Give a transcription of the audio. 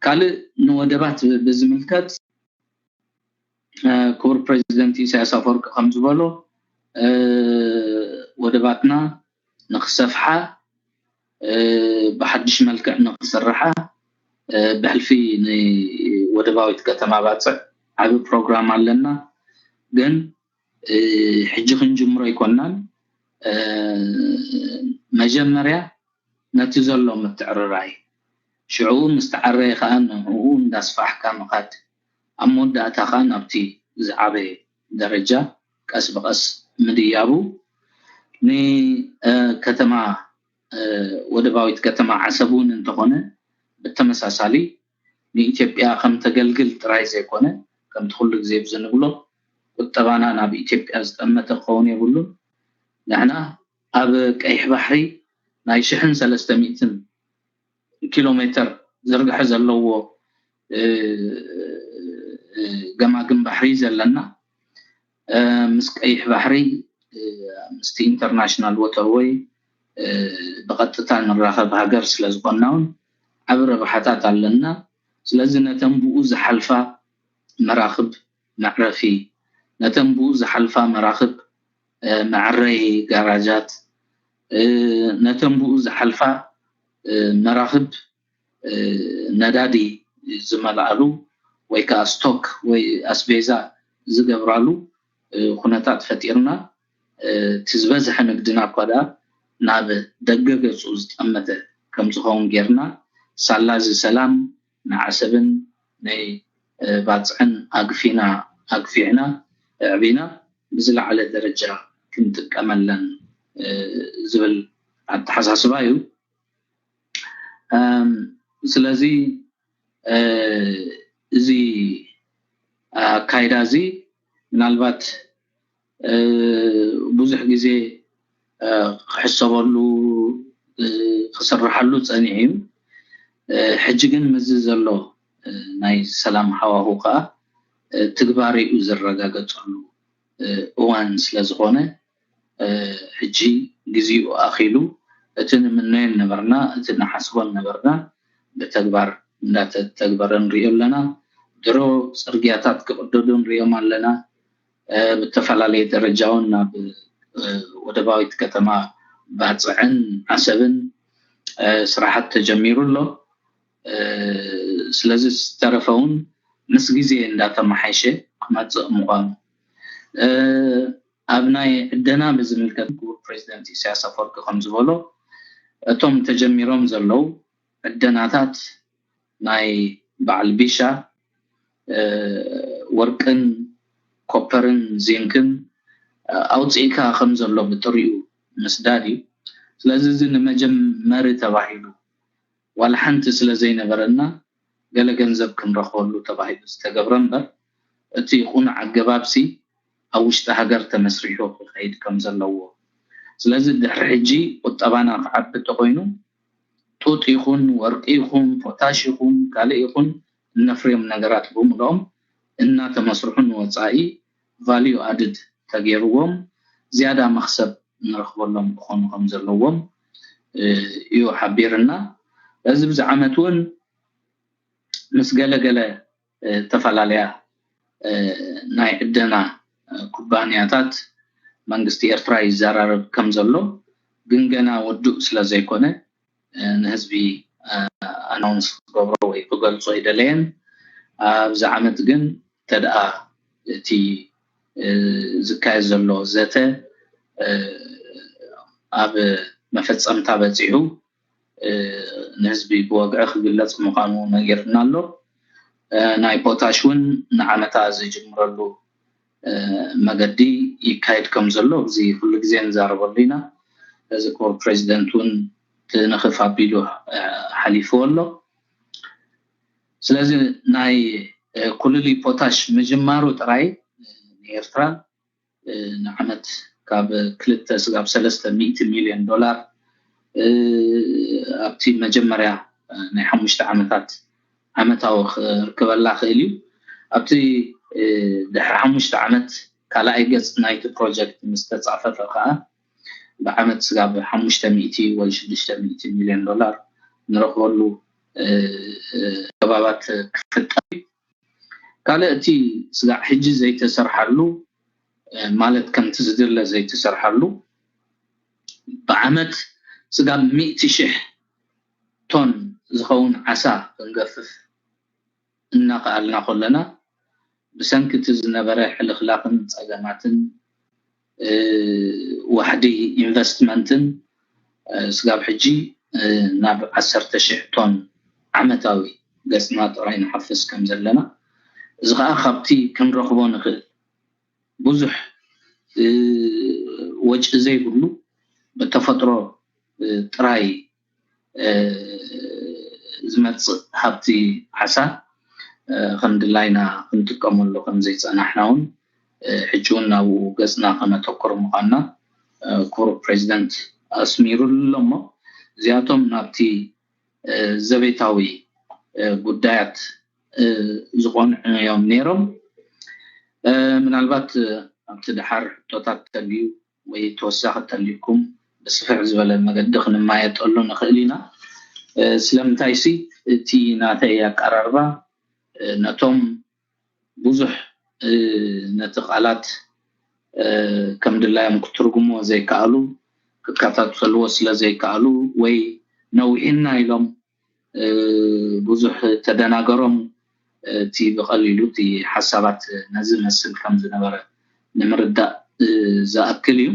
ካልእ ንወደባት ብዝምልከት ክቡር ፕሬዚደንት ኢሳያስ ኣፈወርቂ ከም ዝበሎ ወደባትና ንክሰፍሓ ብሓድሽ መልክዕ ንክስርሓ ብሕልፊ ንወደባዊት ከተማ ባፅዕ ዓቢ ፕሮግራም ኣለና። ግን ሕጂ ክንጅምሮ ኣይኮናን። መጀመርያ ነቲ ዘሎ ምትዕርራይ ሽዑ ምስ ተዓረየ ከዓ ንዕኡ እንዳስፋሕካ ምኻድ ኣብ መወዳእታ ከዓ ናብቲ ዝዓበየ ደረጃ ቀስ ብቐስ ምድያቡ ንከተማ ወደባዊት ከተማ ዓሰብ እውን እንተኾነ ብተመሳሳሊ ንኢትዮጵያ ከም ተገልግል ጥራይ ዘይኮነ ከምቲ ኩሉ ግዜ ብዝንብሎ ቁጠባና ናብ ኢትዮጵያ ዝጠመተ ክኸውን የብሉን። ንሕና ኣብ ቀይሕ ባሕሪ ናይ ሽሕን ሰለስተ ሚእትን ኪሎ ሜትር ዝርግሐ ዘለዎ ገማግም ባሕሪ ዘለና ምስ ቀይሕ ባሕሪ ምስቲ ኢንተርናሽናል ወተርወይ ብቐጥታ ንራኸብ ሃገር ስለ ዝኾንና እውን ዓቢ ረብሓታት ኣለና። ስለዚ ነተን ብኡ ዝሓልፋ መራኽብ መዕረፊ፣ ነተን ብኡ ዝሓልፋ መራኽብ መዐረይ ጋራጃት፣ ነተን ብኡ ዝሓልፋ መራኽብ ነዳዲ ዝመልኣሉ ወይ ከዓ ስቶክ ወይ ኣስቤዛ ዝገብራሉ ኩነታት ፈጢርና እቲ ዝበዝሐ ንግድና እኳ ደኣ ናብ ደገ ገፁ ዝጠመተ ከም ዝኸውን ጌርና ሳላ እዚ ሰላም ንዓሰብን ንባፅዕን ኣግፊና ኣግፊዕና ኣዕቢና ብዝለዓለ ደረጃ ክንጥቀመለን ዝብል ኣተሓሳስባ እዩ። ስለዚ እዚ ኣካይዳ እዚ ምናልባት ብዙሕ ግዜ ክሕሰበሉ ክስርሓሉ ፀኒሑ እዩ። ሕጂ ግን ምስዚ ዘሎ ናይ ሰላም ሃዋሁ ከዓ ትግባሬኡ ዝረጋገፀሉ እዋን ስለዝኾነ ሕጂ ግዜኡ ኣኺሉ እቲ ንምነዮን ነበርና እቲ ንሓስቦን ነበርና ብተግባር እንዳተተግበረ ንሪኦ ኣለና። ድሮ ፅርግያታት ክቕደዱ ንሪኦም ኣለና። ብተፈላለየ ደረጃ እውን ናብ ወደባዊት ከተማ ባፅዕን ዓሰብን ስራሓት ተጀሚሩ ኣሎ። ስለዚ ዝተረፈ እውን ምስ ግዜ እንዳተመሓይሸ ክመፅእ ምዃኑ ኣብ ናይ ዕደና ብዝምልከት ክቡር ፕሬዚደንት ኢሳያስ ኣፈወርቂ ከም ዝበሎ እቶም ተጀሚሮም ዘለዉ ዕደናታት ናይ በዓል ቢሻ ወርቅን ኮፐርን ዚንክን ኣውፅእካ ከም ዘሎ ብጥሪኡ ምስዳድ እዩ። ስለዚ እዚ ንመጀመሪ ተባሂሉ ዋላ ሓንቲ ስለ ዘይነበረና ገለ ገንዘብ ክንረኽበሉ ተባሂሉ ዝተገብረ እምበር እቲ ቁኑዕ ኣገባብሲ ኣብ ውሽጢ ሃገር ተመስሪሑ ክኸይድ ከም ዘለዎ። ስለዚ ድሕሪ ሕጂ ቁጠባና ክዓቢ እንተኮይኑ ጡጥ ይኹን ወርቂ ይኹን ፖታሽ ይኹን ካልእ ይኹን እነፍርዮም ነገራት ብምልኦም እናተመስርሑ ንወፃኢ ቫልዩ ኣድድ ተገይርዎም ዝያዳ መኽሰብ ንረኽበሎም ክኾኑ ከም ዘለዎም እዩ ሓቢርና። በዚ ብዚ ዓመት እውን ምስ ገለገለ ዝተፈላለያ ናይ ዕደና ኩባንያታት መንግስቲ ኤርትራ ይዘራረብ ከም ዘሎ ግን ገና ውዱእ ስለ ዘይኮነ ንህዝቢ ኣናውንስ ክገብሮ ወይ ክገልጾ ኣይደለየን። ኣብዚ ዓመት ግን ተደኣ እቲ ዝካየድ ዘሎ ዘተ ኣብ መፈጸምታ በጺሑ ንህዝቢ ብወግዒ ክግለጽ ምዃኑ ነጊርና ኣሎ። ናይ ፖታሽ እውን ንዓመታ ዝጅምረሉ መገዲ ይካየድ ከም ዘሎ እዚ ኩሉ ግዜ ንዛረበሉ ኢና። እዚ ክቡር ፕሬዚደንት እውን ትንኽፍ ኣቢሉ ሓሊፍዎ ኣሎ። ስለዚ ናይ ኩልሊ ፖታሽ ምጅማሩ ጥራይ ንኤርትራ ንዓመት ካብ ክልተ ስጋብ ሰለስተ ሚእቲ ሚልዮን ዶላር ኣብቲ መጀመርያ ናይ ሓሙሽተ ዓመታት ዓመታዊ ክርከበላ ክእል እዩ። ኣብቲ ድሕሪ ሓሙሽተ ዓመት ካልኣይ ገፅ ናይቲ ፕሮጀክት ምስ ተፃፈፈ ከዓ ብዓመት ስጋብ ሓሙሽተ ሚእቲ ወይ ሽዱሽተ ሚእቲ ሚልዮን ዶላር ንረኽበሉ ከባባት ክፍጠር። ካልእ እቲ ስጋዕ ሕጂ ዘይተሰርሓሉ ማለት ከምቲ ዝድለ ዘይተሰርሓሉ ብዓመት ስጋብ ሚእቲ ሽሕ ቶን ዝኸውን ዓሳ ክንገፍፍ እናኸኣልና ከለና ብሰንኪ እቲ ዝነበረ ሕልኽላኽን ፀገማትን ዋሕዲ ኢንቨስትመንትን ስጋብ ሕጂ ናብ ዓሰርተ ሽሕ ቶን ዓመታዊ ገፅና ጥራይ ንሓፍስ ከም ዘለና፣ እዚ ከዓ ካብቲ ክንረኽቦ ንኽእል ብዙሕ ወጪ ዘይብሉ ብተፈጥሮ ጥራይ ዝመፅእ ሃብቲ ዓሳ ከም ድላይና ክንጥቀመሉ ከም ዘይፀናሕና እውን ሕጂ እውን ናብኡ ገፅና ከነተኩር ምዃንና ክቡር ፕሬዚደንት ኣስሚሩሉ ኣሎ። እሞ እዚኣቶም ናብቲ ዘቤታዊ ጉዳያት ዝቆንዑ እዮም ነይሮም። ምናልባት ኣብቲ ደሓር ሕቶታት ተልዩ ወይ ተወሳኺ ተልዩኩም ብስፍሕ ዝበለ መገዲ ክንማየጠሉ ንኽእል ኢና። ስለምንታይ ሲ እቲ ናተይ ኣቀራርባ ነቶም ብዙሕ ነቲ ቃላት ከም ድላዮም ክትርጉሞ ዘይከኣሉ፣ ክከታተልዎ ስለ ዘይከኣሉ ወይ ነዊሕና ኢሎም ብዙሕ ተደናገሮም እቲ ብቐሊሉ እቲ ሓሳባት ነዚ መስል ከም ዝነበረ ንምርዳእ ዝኣክል እዩ።